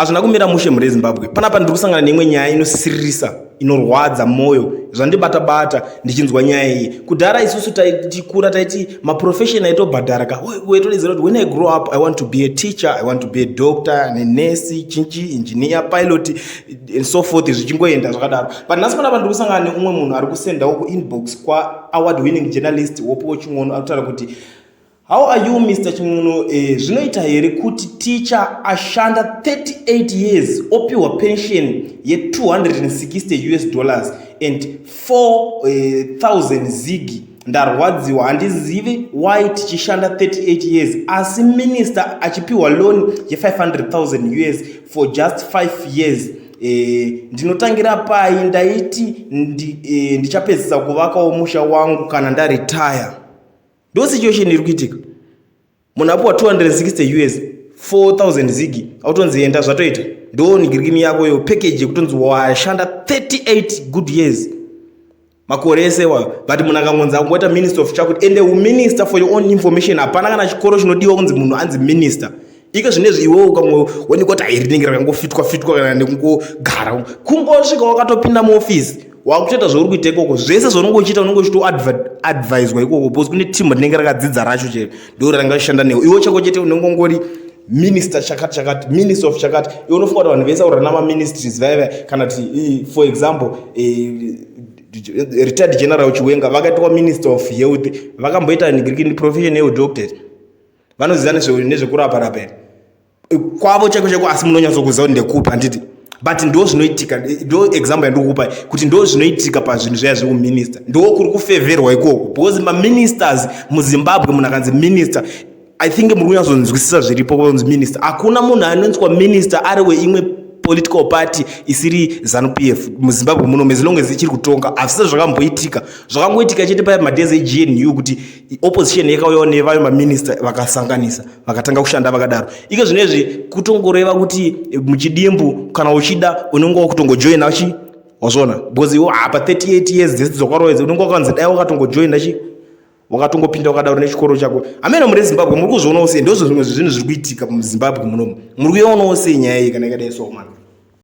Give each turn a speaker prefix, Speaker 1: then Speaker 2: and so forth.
Speaker 1: Hazvina kumira mushe mhuri yeZimbabwe. Panapa ndiri kusangana neimwe nyaya inosiririsa, inorwadza moyo, zvandibata bata ndichinzwa nyaya iyi. Kudhara isusu taitikura taiti maprofession aitobhadhara ka. Waitodedzera kuti when I grow up I want to be a teacher, I want to be a doctor, nenurse, chinchi, engineer, pilot and so forth zvichingoenda zvakadaro. But nhasi panapa ndiri kusangana neumwe munhu ari kusendawo kuinbox kwa award winning journalist Wopiwo Chin'ono ari kutaura kuti How are you Mr Chin'ono? Eh, zvinoita here kuti teacher ashanda 38 years opiwa pension ye 260 US dollars and 4000 eh, zigi? Ndarwadziwa, handizivi why tichishanda 38 years asi minister achipiwa loan ye 500,000 US for just 5 years. Eh, ndinotangira pai? Ndaiti ndichapedzisa kuvakawo musha wangu kana ndaretire. Ndo situation iri kuitika. Munhu apiwa 260 US 4000 zigi autonzi enda zvatoita. Ndo nigirikini yako yo package yekutonzi washanda 38 good years. Makore ese iwayo. But munhu akangonzi akungoita minister of chakuti ende uminister for your own information hapana kana chikoro chinodiwa kunzi munhu anzi minister. Ike zvinezvi iwewe ukangoonekwa kuti airi rinenge rakangofitwa fitwa kana nekungogara kungosvika wakatopinda muoffice wakutoita zvauri kuita ikoko zvese zvaunenge uchiita unenge uchitoadviswa ikoko because kune team rinenge rakadzidza racho chete ndo ranga richishanda newe iwe chako chete unenge ungori minister chakati chakati minister of chakati iwe unofunga kuti vanhu vese aurana maministries vaiva kana kuti for example retired general Chiwenga vakaitwa minister of health vakamboita profession yeudoctor vanoziva nezvekurapa rapa here kwavo chaiko chaiko asi munonyatsokuziva kuti ndekupi handiti but ndo zvinoitika ndo example yandikukupai kuti ndo zvinoitika pazvinhu zviya zvekuminister ndo kuri kufevherwa ikoko because maministers muZimbabwe munhu akanzi minister I think muri kunyatsonzwisisa zviripo kunzi minister hakuna munhu anonzwa minister ari weimwe political party isiri ZANU PF muZimbabwe muno as long as ichiri kutonga hazvisa zvakamboitika zvakangoitika chete paya madays eGNU kuti opposition yakauyawo nevayo maminista vakasanganisa vakatanga kushanda vakadaro ike zvinezvi kutongoreva kuti muchidimbu kana uchida unenge wakutongojoina chi wazvona because iwo apa 38 years dzese dzakaroedza unenge wakanzi dai wakatongojoina chi wakatongopinda wakadaro nechikoro chako amene muri Zimbabwe muri kuzvionawo sei ndozvo zvimwe zvezvinhu zviri kuitika muZimbabwe munomu muri kuionawo sei nyaya iyi kana ikadai so man.